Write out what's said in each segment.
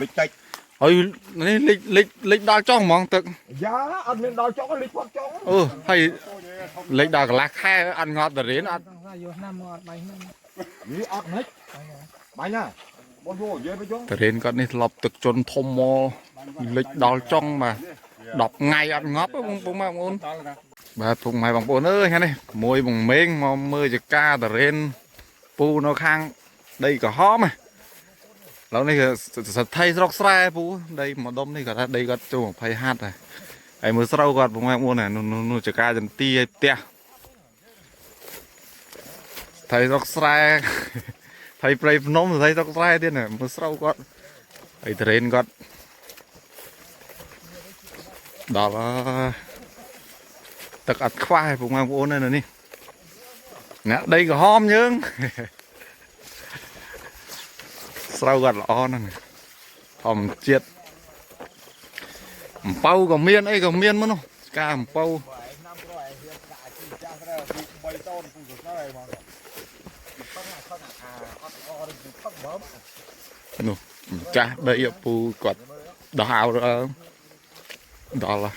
លិចតិច ហើយនេះលិចលិចលិចដល់ចុងហ្មងទឹក យ៉ាអត់មានដល់ចុងលិចផុតចុង អឺហើយលិចដល់កន្លះខែអត់ងាប់តរៀនអត់ យកឆ្នាំមកអត់បាញ់ហ្នឹង នេះអត់និចបាញ់ណាបងយកនិយាយទៅចុង តរៀនគាត់នេះធ្លាប់ទឹកជន់ធំមកលិចដល់ចុងបាទ10ថ្ងៃអត់ងាប់ទេបងប្អូនបងប្អូនបាទពុកម៉ែបងប្អូនអើយហ្នឹងនេះមួយបងមេងមកមើលចកាតរៀនពូនៅខាងដីក្រហមហ៎ឥឡូវនេះគឺសថៃស្រុកស្រែពូដីម្ដុំនេះគាត់ថាដីគាត់ចូល20ហាត់ហើយហើយមើលស្រូវគាត់បងប្អូនណានោះនោះចកាចន្ទីឲ្យផ្ទះថៃស្រុកស្រែ ថៃព្រៃភ្នំថៃស្រុកស្រែទៀតណាមើលស្រូវគាត់ហើយតរេនគាត់ដល់ហើយទឹកអត់ខ្វះទេពុកម៉ែបងប្អូននៅនេះអ្នកដីក្រហមយើង ស្រូវគាត់ល្អណាស់នេះធម្មជាតិអំពៅក៏មានអីក៏មានមកនោះស្កាអំពៅ ឆ្នាំក្រោយហ៊ានដាក់ជីចាស់ទៅ3តោនពូសរសើរហ្មងផឹងអាខឹងអាអត់ល្អឬផឹងបើ នោះម្ចាស់ដីពូគាត់ដោះអោដល់ហើយ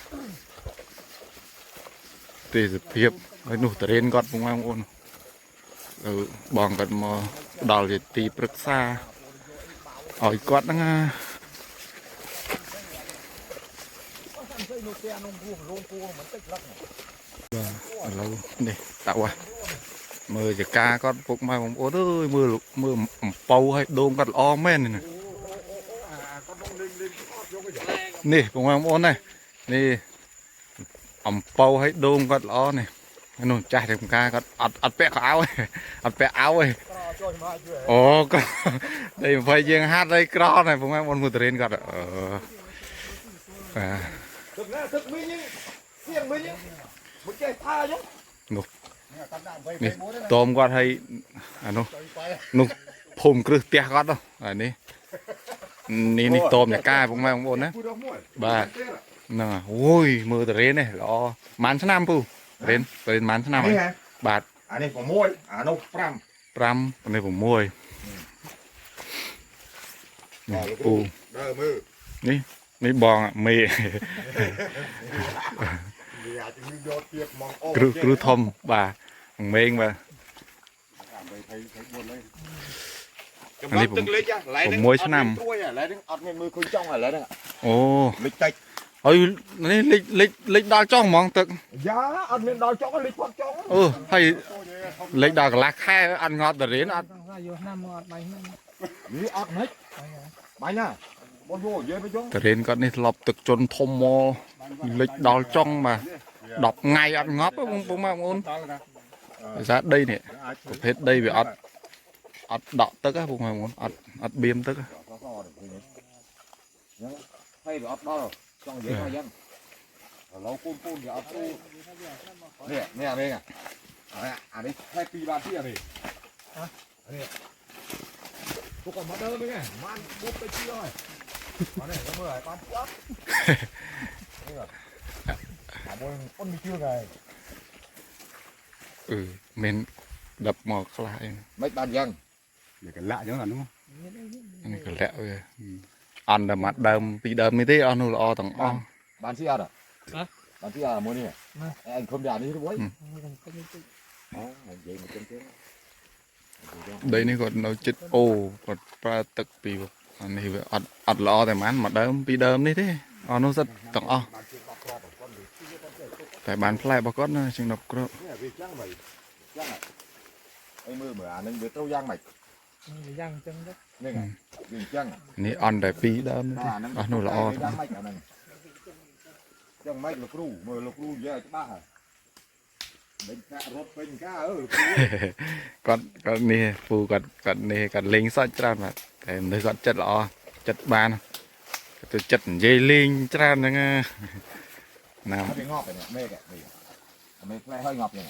ទេសភាពហើយនោះតរេនគាត់ពុកម៉ែបងប្អូនទៅបងគាត់មកផ្ដល់ជាទីប្រឹក្សាឲ្យគាត់ហ្នឹងណា នោះផ្ទះនោះគូលងគូមិនតិចលឹក បាទឥឡូវនេះតើវ៉ាមើលចកាគាត់ពុកម៉ែបងប្អូនអើយមើលមើលអំពៅឲ្យដូងគាត់ល្អមែននេះណា អាគាត់នោះលេងលេងអត់យកទៅ នេះពុកម៉ែបងប្អូនណានេះអំពៅឲ្យដូងគាត់ល្អនេះនោះចាស់តែការគាត់អត់អត់ពាក់ខោអាវទេអត់ពាក់អាវទេ ក្រចូលមកជួយ អូក្រដី20ជាងហាត់អីក្រណាស់ពុកម៉ែបងប្អូនមើលតរេនគាត់អឺបាទ ទឹកណាទឹកមីងសៀងមីងមិនចេះថាអញ្ចឹង នោះ នេះតាំ នេះតមគាត់ឲ្យអានោះនោះភូមិគ្រឹះផ្ទះគាត់អានេះនេះនេះតមអ្នកកាពុកម៉ែបងប្អូនណា ពូដល់មួយ បាទហ្នឹងហើយអូយមើលតរេននេះល្អប៉ុន្មានឆ្នាំពូតរេនតរេនប៉ុន្មានឆ្នាំហើយបាទ អានេះ6អានោះ5 5នេះ6នេះពូ ដើមើល នេះនេះបងមេ វាអាចនឹងយកទៀតហ្មងអូ គ្រឹះគ្រឹះធំបាទមេងបាទ អានេះទឹកលិចឡៃហ្នឹងព្រួយឡៃហ្នឹងអត់មានមើលឃើញចុងឡៃហ្នឹង អូ លិចតិច ហើយនេះលិចលិចលិចដល់ចុងហ្មងទឹក យ៉ាអត់មានដល់ចុងលិចផុតចុង អឺហើយលិចដល់កន្លះខែអត់ងាប់តរៀនអត់ យកឆ្នាំមកអត់បាញ់ហ្នឹង នេះអត់និចបាញ់ណាបងយកនិយាយទៅចុង តរៀនគាត់នេះធ្លាប់ទឹកជន់ធំមកលិចដល់ចុងបាទ10ថ្ងៃអត់ងាប់ទេបងប្អូនបងប្អូនដោយសារដីនេះប្រភេទដីវាអត់អត់ដក់ទឹកហ៎បងប្អូនអត់អត់បៀមទឹកហ៎ ហើយវាអត់ដល់ចង់និយាយថាយ៉ាងឥឡូវកូនពូនវាអត់ទូនេះនេះអានេះអានេះផ្លែពីរបានទីអានេះនេះពុកមកដើមហ្នឹងបានពុកទៅជាហើយបាននេះមើលឲ្យបានអត់អាមួយអូនមានជឿហើយ អឺមានដប់មកខ្លះអី មិនបានយ៉ាង វាកលាក់អញ្ចឹងអានោះ នេះកលាក់វាអន់តែមកដើមពីដើមនេះទេអស់នោះល្អទាំងអស់ បានស៊ីអត់បានស៊ីអត់មួយនេះអញខំពីអានេះទៅវិញអូនិយាយមកចឹងទេ ដីនេះគាត់នៅចិត្តអូគាត់ប្រើទឹកពីអានេះវាអត់អត់ល្អតែប៉ុន្មានមកដើមពីដើមនេះទេអស់នោះសិតទាំងអស់តែបានផ្លែរបស់គាត់ណាជាង10គ្រាប់ នេះវាចឹងមិនចឹងអីមើលមើលអានឹងវាត្រូវយ៉ាងម៉េច យ៉ាងអញ្ចឹងទៅ ហ្នឹងវាចឹង នេះអន់តែពីរដើមនេះទេអស់នោះល្អ យ៉ាងម៉េចអាហ្នឹងចឹងម៉េចលោកគ្រូមើលលោកគ្រូនិយាយឲ្យច្បាស់ហើយមិនកាក់រត់ពេញកាអើលោកគ្រូ គាត់គាត់នេះពូគាត់គាត់នេះគាត់លេងសើចច្រើនបាទតែមនុស្សគាត់ចិត្តល្អចិត្តបានគាត់ទៅចិត្តនិយាយលេងច្រើនហ្នឹងណាណា វាងាប់ហ្នឹងមេឃនេះមេឃផ្លែហើយងាប់ហ្នឹង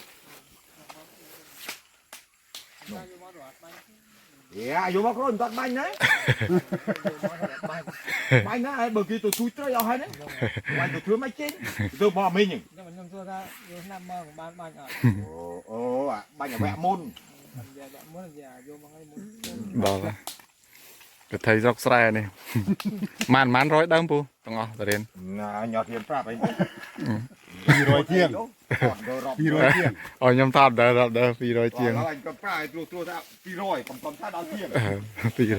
យ៉ាយកមកគ្រូមិនតាត់បាញ់ណាបាញ់ណាហើយបើគេទៅជួយត្រីអស់ហើយណាបាញ់ទៅធ្វើមិនចេញទៅបោះមីង ខ្ញុំខ្ញុំសួរថាយកឆ្នាំមកបានបាញ់អត់ អូអូបាញ់វគ្គមុន យ៉ាដាក់មុនយ៉ាយកមកឲ្យមុន ដល់ហើយ វិធីស្រុកស្រែនេះ ម៉ានម៉ានរយដើមពូទាំងអស់តារៀន ណាញ៉ាត់រៀនប្រាប់អី 200ជាង200ជាង អូខ្ញុំថតដើរដើរ200ជាង អញក៏ប្រាឲ្យត្រួសត្រួសថា200កំកំថាដល់ជាង 200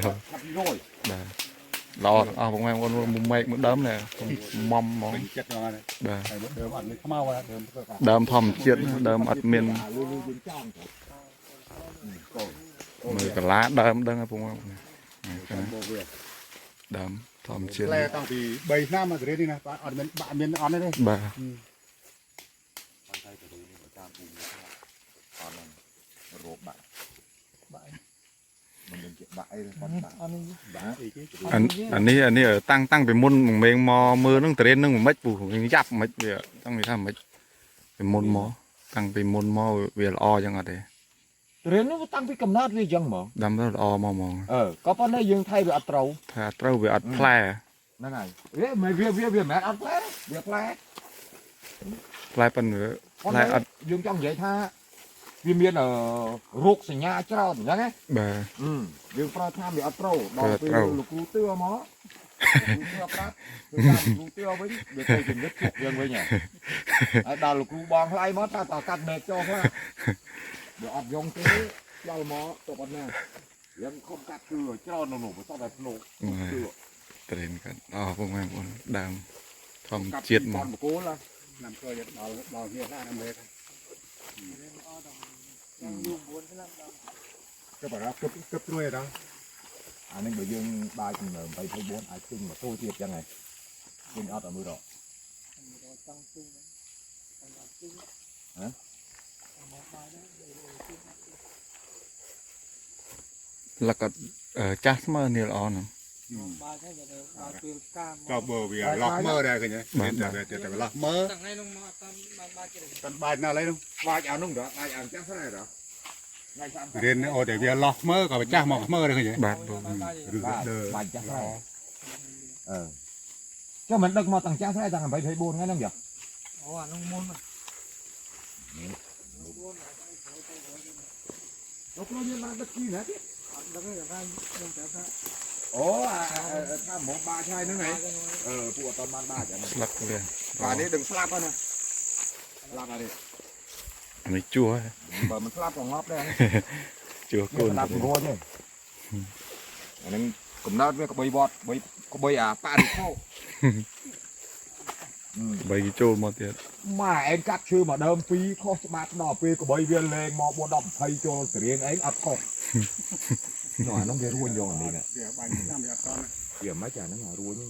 ថា200 បាទល្អទាំងអស់បងប្អូនមុំមែកមួយដើមនេះមុំហ្មង ពេញចិត្តហ្នឹងហើយ បាទ ហើយដើមអត់មានខ្មៅដើមធ្វើការ ដើមធម្មជាតិដើមអត់មាន លឺលឺយើងចង់ទៅ មើលកាឡាដើមដឹងហើយបងប្អូន បោវា ដើមធម្មជាតិ ផ្លែតាំងពី3ឆ្នាំមករៀននេះណាអត់មានបាក់មានអន់ទេ បាទ បានតែទៅនេះបើតាមពូអត់ហ្នឹងរោគបាក់ បាក់ មិនដឹងជាបាក់អីបាក់បាក់ អត់នេះ បាក់ អីគេ អាអានេះអានេះតាំងតាំងពីមុនមេងមកមើលហ្នឹងតរៀនហ្នឹងមិនម៉េចពូយ៉ាប់មិនវាតាំងពីថាមិនពីមុនមកតាំងពីមុនមកវាល្អចឹងអត់ទេ រៀននោះតាំងពីកំណត់វាអញ្ចឹងហ្មង ដាំទៅល្អមកហ្មង អឺក៏ប៉ុន្តែយើងថៃវាអត់ត្រូវ ថាត្រូវវាអត់ផ្លែ ហ្នឹងហើយវាមិនវាវាវាមិនមែនអត់ផ្លែវាផ្លែ ផ្លែប៉ុនវា ប៉ុន្តែយើងចង់និយាយថាវាមានរោគសញ្ញាច្រើនអញ្ចឹងណា បាទ យើងប្រើថ្នាំវាអត់ត្រូវដល់ពេលលោកគ្រូទឿមកគ្រូទឿប្រាប់គឺតាមគ្រូទឿវិញវាទៅចំណិតជក់យើងវិញហើយដល់លោកគ្រូបងថ្លៃមកថាតកាត់មេចោខ្លះវាអត់យងទេដល់មកទៅប៉ុណ្ណាយើងខំកាត់គឺច្រើននៅនោះបើតតែភ្នោគឺ ត្រេនកាត់អស់បងប្អូនដើមធម្មជាតិមក បកគោល ឆ្នាំក្រោយដល់ដល់នេះណាមេ យូរ9ឆ្នាំដល់ គិបរ៉ាគិបគិបត្រួយដល់ អានេះបើយើងបាយជំនឿ24អាចទិញម៉ូតូទៀតចឹងហើយទិញអត់ឲ្យមើលរក ចង់ទិញចង់ទិញ ហ៎ មកបាយដែរ លកចាស់ស្មើនេះល្អណាស់ បាយដែរដល់ពេលកាម ក៏បើវាឡោះមើដែរឃើញទេតែតែឡោះមើ ថ្ងៃនោះមកតាមបានបាយគេ តាន់បាយណាស់ឡើយនោះ បាច់អានោះដល់អាចអាចាស់ស្រែដល់ថ្ងៃ30 រៀនអូតែវាឡោះមើក៏ចាស់មកមើដែរឃើញទេ បាទបង ឬ បាទ ដើ បាច់ចាស់ស្រែអឺចុះមិនដឹកមកតាំងចាស់ស្រែតាំង8 24ថ្ងៃហ្នឹងយ៉ា អូអានោះមុន លោកគ្រូមានបានដឹកគីណាទៀត អត់ដឹងទេថាខ្ញុំប្រាប់ថា អូអាថាហ្មងបាឆ្ងាយហ្នឹងហីអឺពួកអត់បានបាចា ស្លឹកវា បាទនេះដឹងស្លាប់ហើយណាស្លាប់ហើយនេះ នេះជួស បើមិនស្លាប់ក៏ងាប់ដែរ ជួសកូន ស្លាប់ងួចទេអាហ្នឹងកំណត់វាក្បីវត្តក្បីក្បីអាប៉ារិខោ បីគេចូលមកទៀត ម៉ែឯងកាត់ឈើមកដើមពីរខុសច្បាប់ដល់ពេលក្បីវាលែងមក4 10 20ចូលសេរៀងឯងអត់ខុសនោះអានោះគេរួញយកអានេះ វាបាញ់ឆ្នាំវាអត់ត វាមិនអាហ្នឹងអារួញហ្នឹង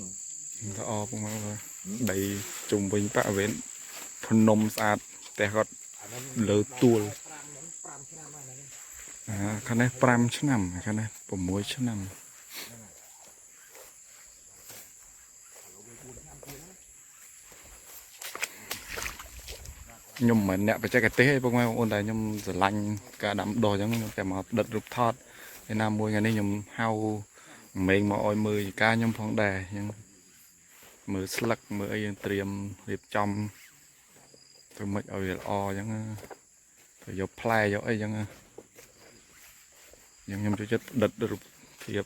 ល្អបងប្អូនដីជុំវិញបរិវេណភ្នំស្អាតផ្ទះគាត់លើទួល 5ឆ្នាំហើយហ្នឹង អាខាងនេះ5ឆ្នាំខាងនេះ6ឆ្នាំខ្ញុំមិនមែនអ្នកបច្ចេកទេសទេបងប្អូនតែខ្ញុំស្រឡាញ់ការដាំដុះអញ្ចឹងខ្ញុំតែមកផ្ដិតរូបថតឯណាមួយថ្ងៃនេះខ្ញុំហៅមេងមកឲ្យមើលការខ្ញុំផងដែរអញ្ចឹងមើលស្លឹកមើលអីយើងត្រៀមរៀបចំធ្វើម៉េចឲ្យវាល្អអញ្ចឹងណាទៅយកផ្លែយកអីអញ្ចឹងណាខ្ញុំចូលចិត្តផ្ដិតរូបភាព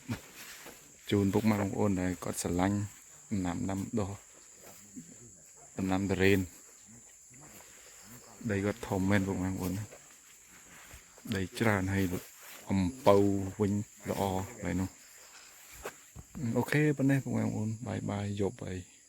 ជូនពុកម៉ែបងប្អូនដែលគាត់ស្រឡាញ់ដំណាំដាំដុះដំណាំតរេន ដីគាត់ធំមែនពុកម៉ែបងប្អូនណាដីច្រើនហើយអំពៅវិញល្អហើយនោះអូខេប៉ុណ្ណេះពុកម៉ែបងប្អូនបាយបាយយប់ហើយ។